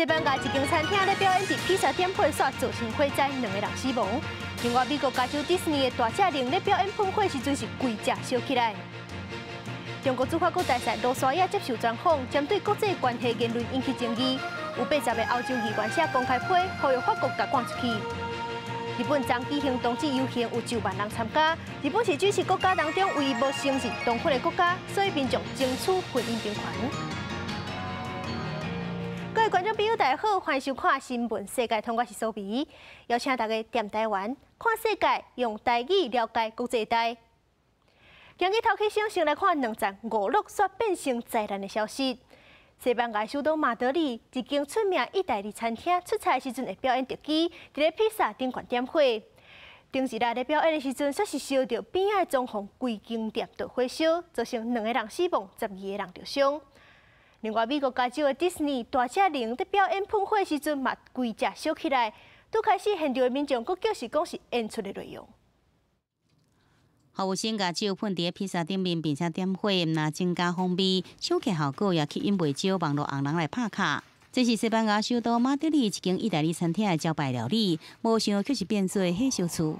西班牙一間餐廳咧表演佇披薩點火，煞造成火災，兩个人死亡。另外，美國加州迪士尼的大隻龍咧表演噴火時陣是規隻燒起來。中國駐法國大使盧沙野接受專訪，針對國際關係言論引起爭議，有80個歐洲議員寫公開批，呼籲法國共趕出去。日本昨舉行冬至遊行，有9萬人參加。日本是主持國家當中唯一無承認同婚的國家，所以民眾爭取婚姻平權。各位觀眾朋友，大家好，歡迎收看《新聞世界通》，我是蘇比，邀請大家踮台灣看世界，用台語了解國際大。今日頭起先先來看兩則娛樂煞變成災難的消息。西班牙首都馬德里一間出名意大利餐廳出菜時陣會表演特技，佇咧披薩頂懸點火。頂一日咧表演的時陣，煞是燒著邊仔的裝潢，規間店著火燒，造成兩個人死亡，12個人著傷。另外，美國加州的迪士尼大隻龍佇表演噴火時陣嘛，規隻燒起來。拄開始現場的民眾閣叫是講是演出的內容。服務生共酒噴佇披薩頂面，並且點火，毋但增加風味，搶客效果也吸引袂少網路紅人來拍卡。這是西班牙首都馬德里一間意大利餐廳的招牌料理，無想卻是變做火燒厝。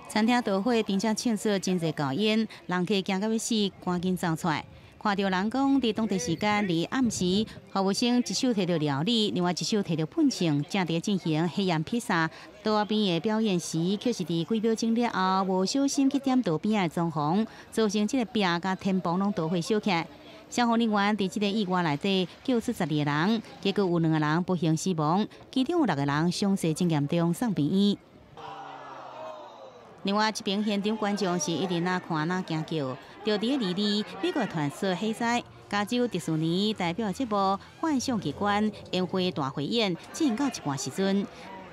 餐廳著火，並且嗆出真濟厚煙，人客驚甲欲死，趕緊走出來。看著人講，佇當地時間佇暗時，服務生一手提著料理，另外一手提著噴槍，正佇進行火焰披薩。桌仔邊的表演時，卻是佇幾秒鐘了後，無小心去點著邊仔的裝潢，造成這個壁佮天棚攏著火燒起來。消防人員佇這个意外內底救出12個人，結果有兩個人不幸死亡，其中有六個人傷勢真嚴重，送病院。另外一邊現場觀眾是一直若看若驚叫，就佇咧二二，美國傳出火災，加州迪士尼代表節目《幻想奇觀》煙花大匯演進行到一半時陣，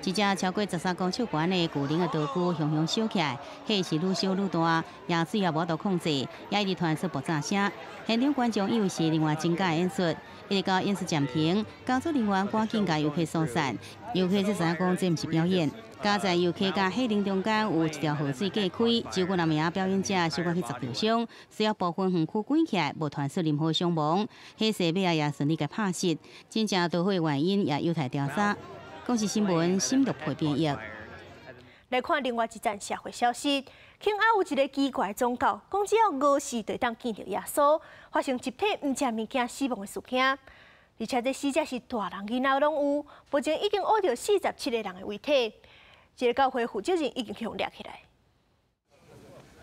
一隻超過13公尺懸的巨龍的道具雄雄燒起來，火勢愈燒愈大，煙水也無法度控制，也一直傳出爆炸聲。現場觀眾以為是另外增加演出，一直到演出暫停，工作人員趕緊共遊客疏散，遊客才知影講這毋是表演。佳哉遊客佮火龍中間有一條河水隔開，只有兩名表演者小可去砸著傷，需要部分園區關起來，無傳出任何傷亡。火勢尾仔也順利共拍熄，真正著火原因也有待調查。公視新聞新錄配編譯。來看另外一則社會消息，肯亞有一个奇怪宗教，講只要餓死就會當見著耶穌，發生集體毋食物件死亡的事件。而且這死者是大人囡仔攏有，目前已經挖著47個人的遺體。這个教會負責人已經予掠起來。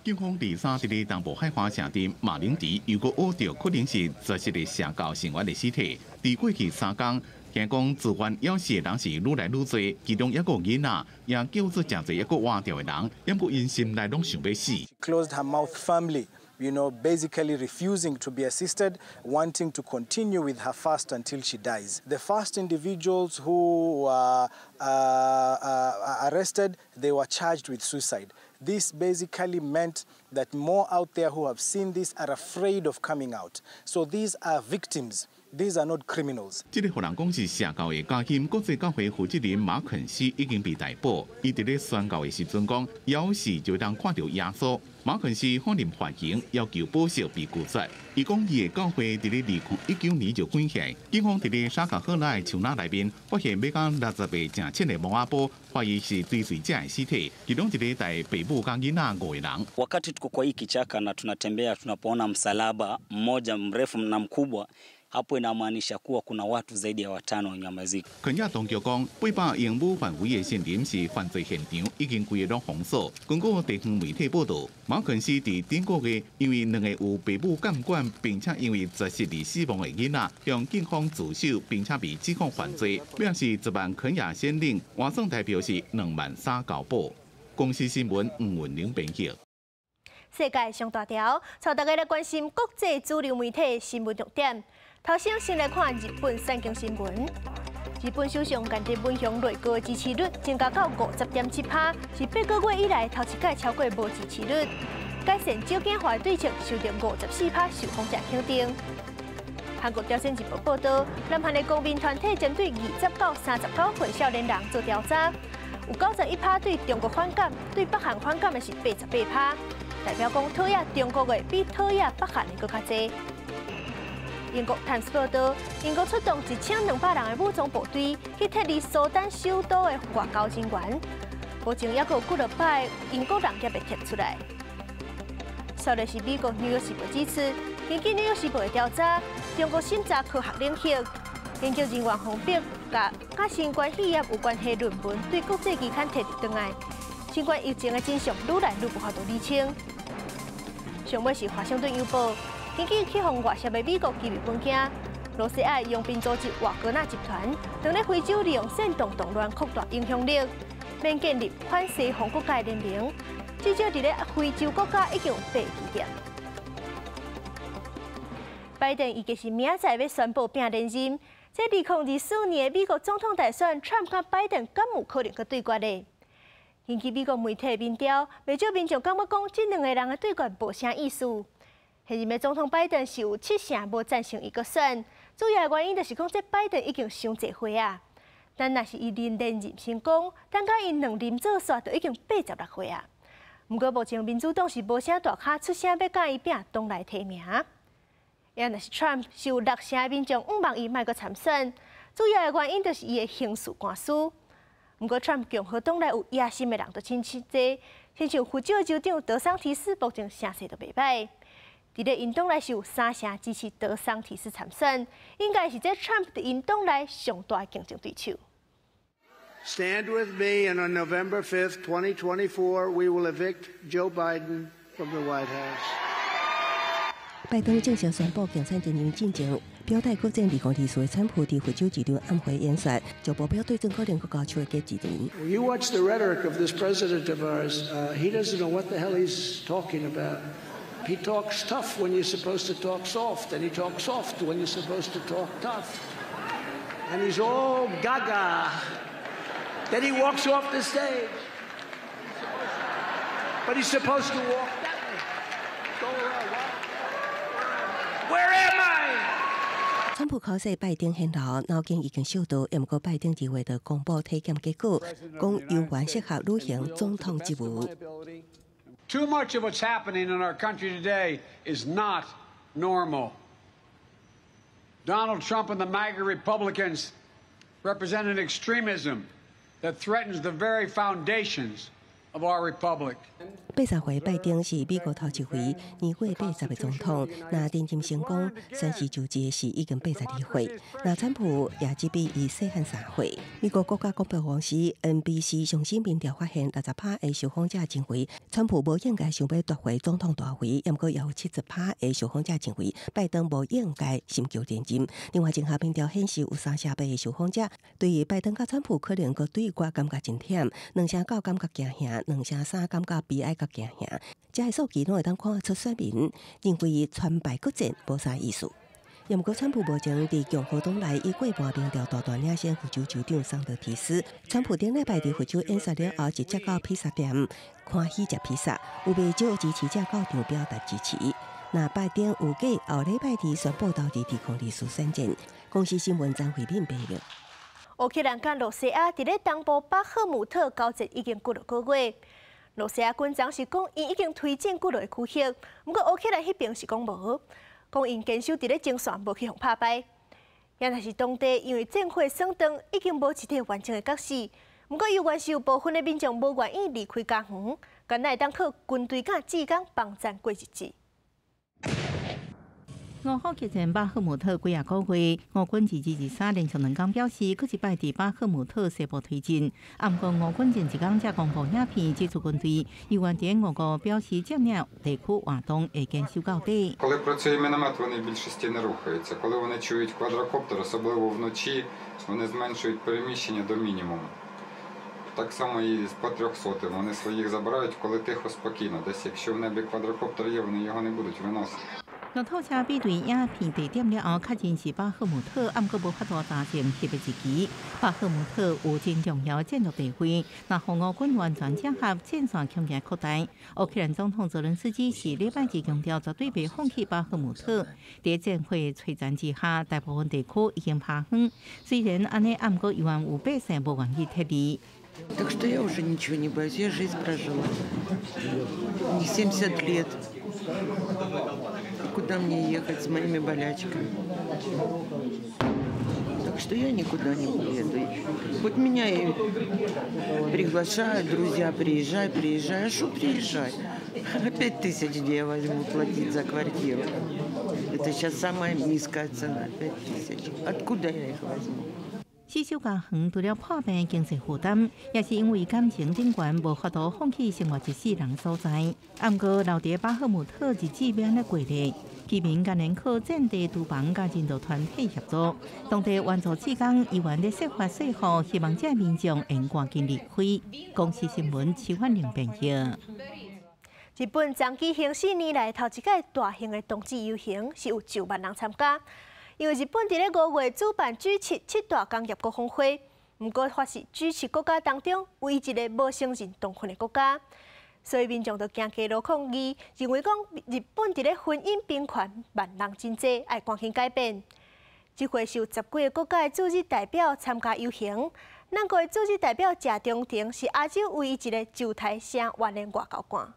警方佇三佇咧東部海岸城鎮馬林迪又閣挖著可能是絕食的邪教成員的屍體。佇過去3工，聽講自願枵死的人是愈來愈濟，其中抑閣有囡仔，也救出誠濟抑閣活著的人，毋過𪜶心內攏想欲死。 Closed her mouth firmly, basically refusing to be assisted, wanting to continue with her fast until she dies. The first individuals who were arrested, they were charged with suicide. This basically meant that more out there who have seen this are afraid of coming out. So these are victims. These are not criminals. 這个予人講是邪教的加钦國際教會負責人馬肯西已經被逮捕。伊佇咧宣告的時陣講，枵死就會當看著耶穌。馬肯西否認犯行，要求保釋被拒絕。伊講伊的教會佇咧2019年就關起來。警方佇咧沙卡赫拉的樹林內面發現欲到60個誠淺的墓仔埔，懷疑是追隨者的屍體，其中一个帶爸母佮囡仔五個人。 Wakati tuko kwa hii kichaka na tunatembea, tunapoona msalaba mmoja mrefu na mkubwa, hapo inamaanisha kuwa kuna watu zaidi ya watano wenye wamezikwa。肯亞當局講，800英畝範圍的森林是犯罪現場，已經規个攏封鎖。根據地方媒體報道，馬肯斯佇頂個月因為兩個有爸母監管，並且因為絕食而死亡的囡仔，向警方自首，並且被指控犯罪，表示10萬肯亞先令，換算台幣是2萬3交保。公視新聞吳文玲編譯。世界上大條，帶大家來關心國際主流媒體新聞重點。頭先先來看日本產經新聞。日本首相岸田文雄內閣支持率增加到50.7趴，是8個月以來頭一擺超過無支持率。改善少子化對策受到54趴受訪者肯定。韓國朝鮮日報報導，南韓的公民團體針對20到39歲少年人做調查，有91趴對中國反感，對北韓反感的是88趴，代表講討厭中國的比討厭北韓的閣較濟。英國《泰晤士報》報導，英國出動1200人的武裝部隊去撤離蘇丹首都的外交人員，目前猶閣有幾落百英國人猶未撤出來。紲來是美國《紐約時報》指出，根據《紐約時報》的調查，中國審查科學領域研究人員封筆佮新冠肺炎有關係論文對國際期刊提轉來，新冠疫情的真相愈來愈無法度釐清。上尾是華盛頓郵報，根據去予外洩的美國機密文件，羅西亞傭兵組織瓦格納集團，正咧非洲利用煽動動亂擴大影響力，欲建立反西方國家聯盟。至少佇咧非洲國家已經有八基點。拜登預計是明仔載欲宣布拼連任，這2024年的美國總統大選，川普佮拜登敢有可能閣對決呢？根據美國媒體民調，袂少民眾感覺講，這兩个人的對決無啥意思。現任的總統拜登是有七成無贊成伊閣選，主要的原因就是講，這拜登已經傷濟歲啊。但若是伊連連任成功，等到伊兩任做煞，就已經86歲啊。毋過目前民主黨是無啥大咖出聲欲佮伊拼黨內提名。也若是 Trump 是有六成的民眾向望伊莫閣參選，主要的原因就是伊的刑事官司。毋過 Trump 共和黨內有野心的人就真濟，親像佛州州長德桑提斯，目前聲勢就袂䆀。佇咧𪜶黨內是有三成支持德桑提斯參選，應該是這 Trump 佇𪜶黨內上大的競爭對手。 Stand with me, and on November 5th, 2024, we will evict Joe Biden from the White House. 拜登正式宣布競選連任進前，表態閣戰2024的川普佇佛州一場暗會演說，將目標對準可能閣交手的幾年。 You watch the rhetoric of this president of ours. He doesn't know what the hell he's talking about. He talks tough when you're supposed to talk soft, and he talks soft when you're supposed to talk tough. And he's all gaga. Then he walks off the stage. But he's supposed to walk that way. Go around. Where am I? 川普口說拜登顯老，腦筋已經燒到，毋過拜登佇會頭公布體檢結果，講猶原適合履行總統職務。 Too much of what's happening in our country today is not normal. Donald Trump and the MAGA Republicans represent an extremism that threatens the very foundations of our republic. 80歲拜登是美國頭一回年過80的總統，若連任成功，宣誓就職時已經82歲。若川普也只比伊細漢3歲。美國國家廣播公司 NBC 上新民調發現，60趴的受訪者認為川普無應該想欲奪回總統大位，毋過也有70趴的受訪者認為拜登無應該尋求連任。另外，綜合民調顯示，有38%的受訪者對於拜登佮川普可能閣對決感覺真忝，29%感覺驚嚇，23%感覺悲哀佮驚嚇。這个數據攏會當看出選民認為川拜閣戰無啥意思。毋過，川普目前佇共和黨內以過半民調大大領先佛州州長桑德提斯。川普頂禮拜佇佛州演說了後，直接到披薩店歡喜食披薩，有袂少支持者到場表達支持。若拜登預計後禮拜二宣布投入2024選戰。公視新聞張慧敏編譯。烏克蘭佮羅西亞佇咧東部巴赫姆特交戰已經幾落個月。羅西亞軍方是講，𪜶已經推進幾落個區域，毋過烏克蘭彼邊是講無，講𪜶堅守佇咧前線，無去予拍敗。也若是當地因為戰火損斷，已經無一個完整的角色。毋過猶原是有部分的民眾無願意離開家園，敢若會當靠軍隊佮志工幫贊過日子。烏烏激戰巴赫姆特幾仔個月，烏軍二二二三連續兩工表示，閣一擺佇巴赫姆特西部推進。啊，毋過烏軍前一工才公布影片，指出軍隊猶原佇俄國表示佔領地區活動會堅守到底。 Коли працює міномет, вони в більшості не рухаються. Коли вони чують квадрокоптер, особливо вночі, вони зменшують переміщення до мінімуму. Так само і по 300-им. Вони своїх забирають, коли тихо, спокійно. Десь якщо в небі квадрокоптер є, вони його не будуть виносити. 路透社比對影片地點了後，確認是巴赫姆特，毋過無法度查證翕的日期。巴赫姆特有真重要戰略地位，若予烏軍完全掌握，戰線恐驚擴大。烏克蘭總統澤倫斯基是禮拜二強調，絕對袂放棄巴赫姆特。佇戰火摧殘之下，大部分地區已經拋荒。雖然按呢，毋過猶原有百姓無願意撤離。 Так что я уже ничего не боюсь, я жизнь прожила. Мне 70 лет. Куда Куда мне ехать с моими болячками? Так что я никуда не поеду. Хоть меня и приглашают друзья: «Приезжай, приезжай». А что приезжать? 5000 где я возьму платить за квартиру? Это сейчас самая низкая цена, 5000. Откуда я их возьму? 死守家园除了破病經濟負擔，也是因為感情頂懸無法度放棄生活一世人所在。毋過留佇巴赫姆特日子欲按怎過咧？居民共然靠戰地廚房佮人道團體協助，當地援助志工猶原咧設法說服，希望這民眾會趕緊離開。公視新聞徐婉玲編譯。日本昨舉行4年來頭一屆大型的同志遊行，是有上萬人參加。因為日本佇咧5月主辦 G7 七大工業國峰會，毋過卻是 G7 國家當中唯一一个無承認同婚的國家，所以民眾就行街路抗議，認為講日本佇咧婚姻平權萬人真濟，愛趕緊改變。這回是有十幾个國家的駐日代表參加遊行，咱國的駐日代表謝長廷是亞洲唯一一个上台聲援的外交官。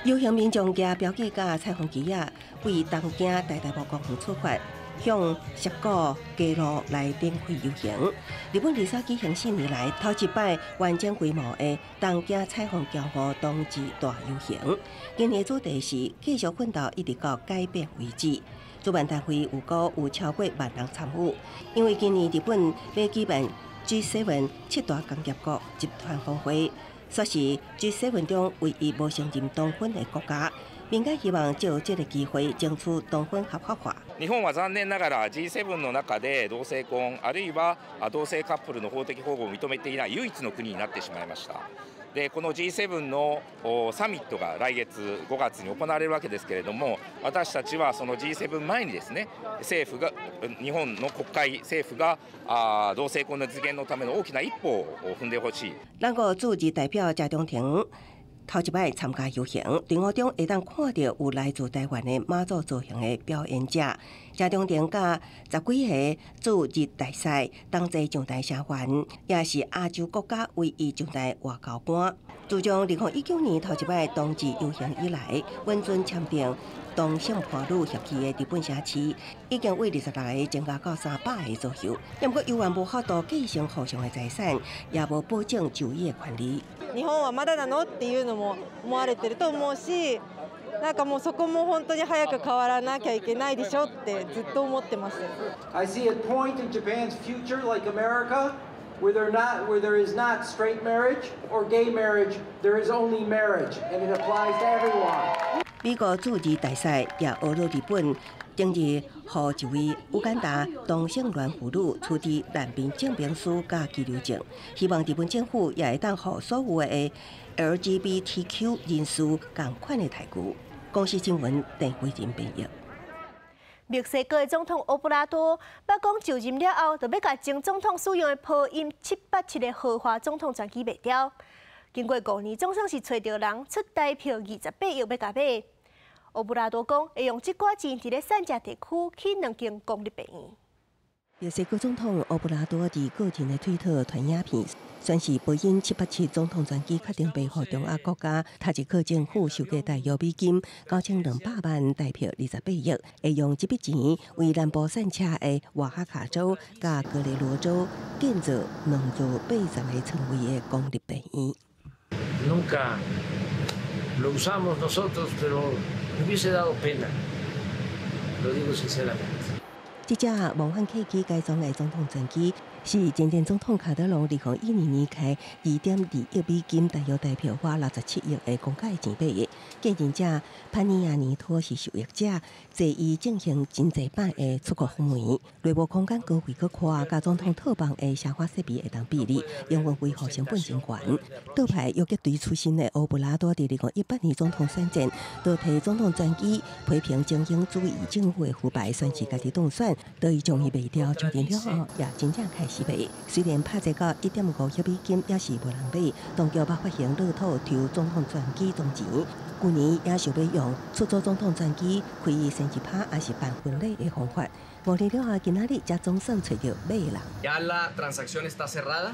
遊行民眾舉標記佮彩虹旗仔，為東京代代木公園出發，向澀谷街路來展開遊行。日本歷史舉行4年來頭一擺完整規模的東京彩虹驕傲同志大遊行。今年主題是繼續奮鬥，一直到改變為止。主辦單位預估有超過萬人參與，因為今年日本欲舉辦 G7 七大工業國集團峰會。煞是 G7 中唯一無承認同婚的國家，民間希望藉這个機會爭取同婚合法化。日本は残念ながら G7 の中で同性婚あるいは同性カップルの法的保護を認めていない唯一の国になってしまいました。でこの G7 のサミットが来月5月に行われるわけですけれども、私たちはその G7 前にですね、政府が日本の国会政府が同性婚の実現のための大きな一歩を踏んでほしい。咱國駐日代表謝長廷頭一擺參加遊行，隊伍中會當看著有來自台灣的媽祖造型的表演者。謝長廷佮十幾个駐日大使同齊上台聲援，也是亞洲國家唯一上台外交官。自從2019年頭一擺同志遊行以來，允准簽訂同性伴侶協議的日本城市，已經為26个增加到300个左右。毋過猶原無法度繼承戶上的財產，也無保證就醫的權利。日本はまだなのっていうのも思われてると思うし、なんかもうそこも本当に早く変わらなきゃいけないでしょってずっと思ってます。 I see a point in Japan's future like America where there is not straight marriage or gay marriage, there is only marriage, and it applies to everyone. 美國駐日大使也呵咾日本，前日予一位烏干達同性戀婦女出具難民證明書佮居留證，希望日本政府也會當予所有的 LGBTQ 人士仝款的待遇。公視新聞鄧慧仁編譯。墨西哥的總統奧布拉多捌講就任了後，就欲共前總統使用的波音787的豪華總統專機賣掉。經過5年，總算是揣著人出台票28億欲共買。奧布拉多講會用這寡錢佇咧散遮地區起兩間公立病院。墨西哥總統奧布拉多佇個人的推特傳影片，宣示波音七八七總統專機確定賣予中亞國家塔吉克政府售價大約美金9200萬台票28億，會用這筆錢為南部散車的瓦哈卡州佮格雷羅州建造兩座80個床位的公立病院。 Nunca lo usamos nosotros, pero me hubiese dado pena, lo digo sinceramente. 這隻夢幻客機改裝的總統專機，是前任總統卡德隆2012年開2.2億美金，大約台票花67億的公價錢買的。繼任者潘尼亞尼托是受益者，坐伊進行真濟擺的出國訪問，內部空間高位閣寬，佮總統套房的奢華設備會當比擬，營運維護成本真懸。倒派游擊隊出身的奧布拉多，佇2018年總統選戰，就提總統專機批評精英主義政府的腐敗，宣示家己當選，就伊將伊賣掉，就任了後也真正開始賣。雖然拍這到1.5億美金，也是無人買。當局捌發行樂透抽總統專機中錢，舊年也想欲用出租總統專機開伊生日趴，抑是辦婚禮的方法。5年了後，今仔日才總算揣著買的人。 Ya la transacción está cerrada,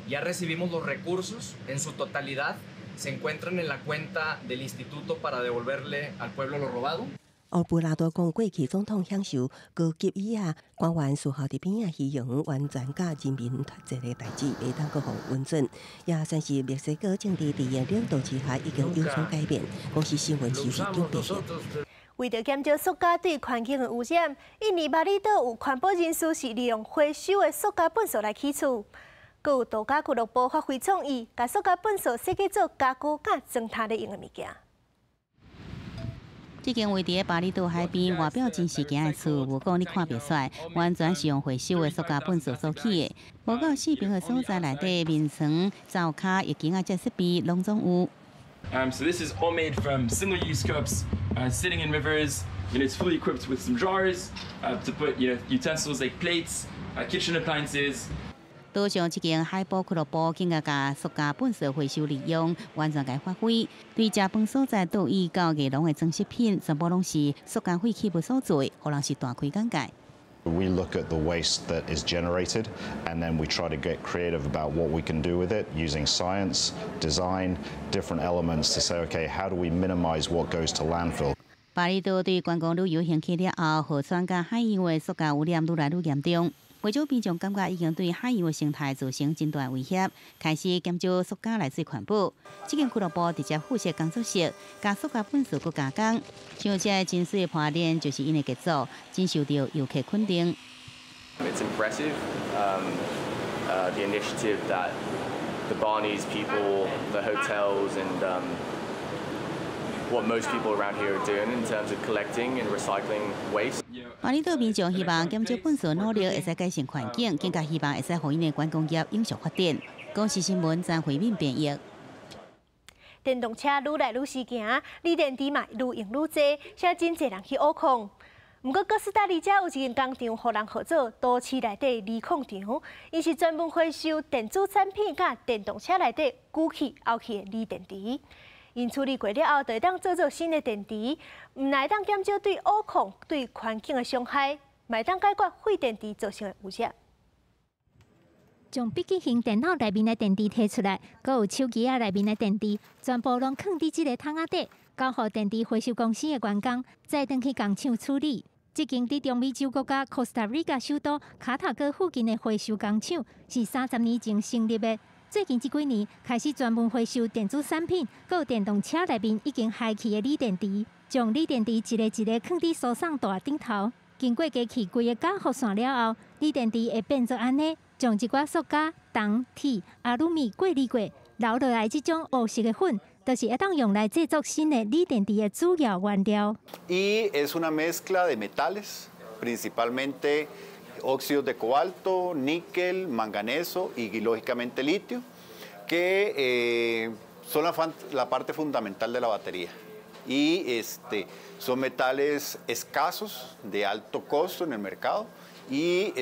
ya recibimos los recursos en su totalidad. Se encuentran en la cuenta del instituto para devolverle al pueblo lo robado? 奧布拉多講，過去總統享受高級椅仔，官員事後佇邊仔虛榮，完全佮人民脫節的代誌，袂當閣予允准。也算是墨西哥政治佇伊領導之下已經有所改變。公視新聞持續轉變。為著減少塑膠對環境的污染，印尼巴厘島有環保人士是利用回收的塑膠糞掃來起厝。閣有度假俱樂部發揮創意，共塑膠糞掃設計做家具佮裝窗咧用的物件。這間位佇巴厘島海邊，外表真實行的厝，無講你看袂出來，完全是用回收的塑膠糞掃所起的。無夠四平的所在內底，眠床、灶跤、浴巾仔這設備攏總有。 So this is all made from single-use cups, sitting in rivers. It's fully equipped with some drawers to put utensils like plates, kitchen appliances. 島上這間海寶俱樂部，更加共塑膠糞掃回收利用，完全共發揮。對食飯所在倒椅到藝廊的裝飾品，全部攏是塑膠廢棄物所做，予人是大開眼界。 We look at the waste that is generated and then we try to get creative about what we can do with it using science, design, different elements to say, okay, how do we minimize what goes to landfill? 巴厘島對觀光旅遊興起了後，河川佮海洋的塑膠污染愈來愈嚴重。不少民眾感覺已經對海洋的生態造成真大威脅，開始減少塑膠來做環保。這間俱樂部直接附設工作室，共塑膠糞掃閣加工，像這个真媠的破簾就是𪜶的傑作，真受著遊客肯定。 It's impressive, the initiative that the Balinese people, the hotels, and what most people around here are doing in terms of collecting and recycling waste. 巴厘島民眾希望減少糞掃努力會使改善環境，更加希望會使予𪜶的觀光業永續發展。公視新聞張惠敏編譯。電動車愈來愈時行，鋰電池嘛愈用愈濟，現在真濟人去挖礦。毋過哥斯達黎加有一間工廠，予人號做都市內底鋰礦場，𪜶是專門回收電子產品佮電動車內底舊去漚去的鋰電池。𪜶處理過了後，就會當做做新的電池，毋但會當減少對挖礦對環境的傷害，嘛會當解決廢電池造成的污染。將筆記型電腦內面的電池提出來，閣有手機仔內面的電池，全部攏囥佇這个桶仔底，交予電池回收公司的員工，再轉去工廠處理。這間佇中美洲國家 Costa Rica 首都卡塔哥附近的回收工廠，是30年前成立的。最近這幾年開始專門回收電子產品，閣有電動車內面已經害去的鋰電池，將鋰電池一个一个囥佇輸送帶頂頭，經過機器規个加護線了後，鋰電池會變做按呢，將一寡塑膠、銅、鐵、阿魯米過濾過，留落來這種烏色的粉，就是會當用來製作新的鋰電池的主要原料。 Y es una mezcla de metales, principalmente óxidos de cobalto, níquel, manganeso y lógicamente litio, que son la parte fundamental de la batería. Y son metales escasos, de alto costo en el mercado, y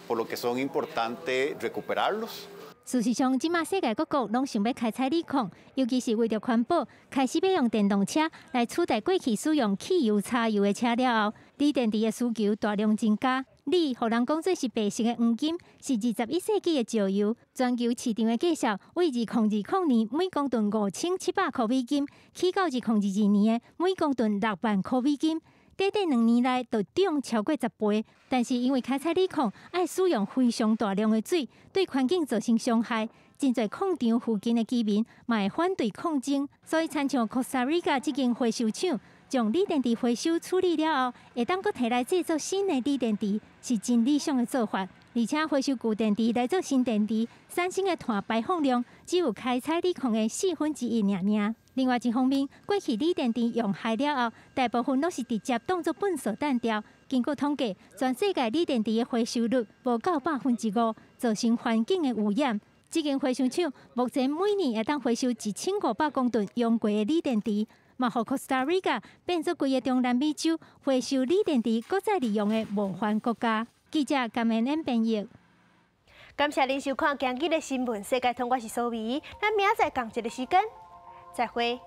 por lo que son importantes recuperarlos. 事實上，這馬世界各國攏想欲開採鋰礦，尤其是為著環保，開始欲用電動車來取代過去使用汽油、柴油的車了後，鋰電池的需求大量增加。鋰予人講做是白色的黃金，是21世紀的石油。全球市場的價數為2020年每公噸5700塊美金，起到2022年的每公噸6萬塊美金。短短2年內就漲超過10倍，但是因為開採鋰礦愛使用非常大量的水，對環境造成傷害，真濟礦場附近的居民嘛會反對礦徵，所以親像 Costa Rica 這間回收廠，將鋰電池回收處理了後，會當閣提來製作新的鋰電池，是真理想的做法。而且回收舊電池來做新電池，產生的碳排放量只有開採鋰礦的1/4爾爾。另外一方面，過去鋰電池用害了後，大部分攏是直接當作糞掃擲掉。根據統計，全世界鋰電池的回收率無到5%，造成環境的污染。這間回收廠目前每年會當回收1500公噸用過的鋰電池，嘛予 Costa Rica 變做規个中南美洲回收鋰電池閣再利用的模範國家。記者甘恩恩編譯。感謝您收看今日的新聞世界通，我是蘇美，咱明仔載仝一个時間，再會。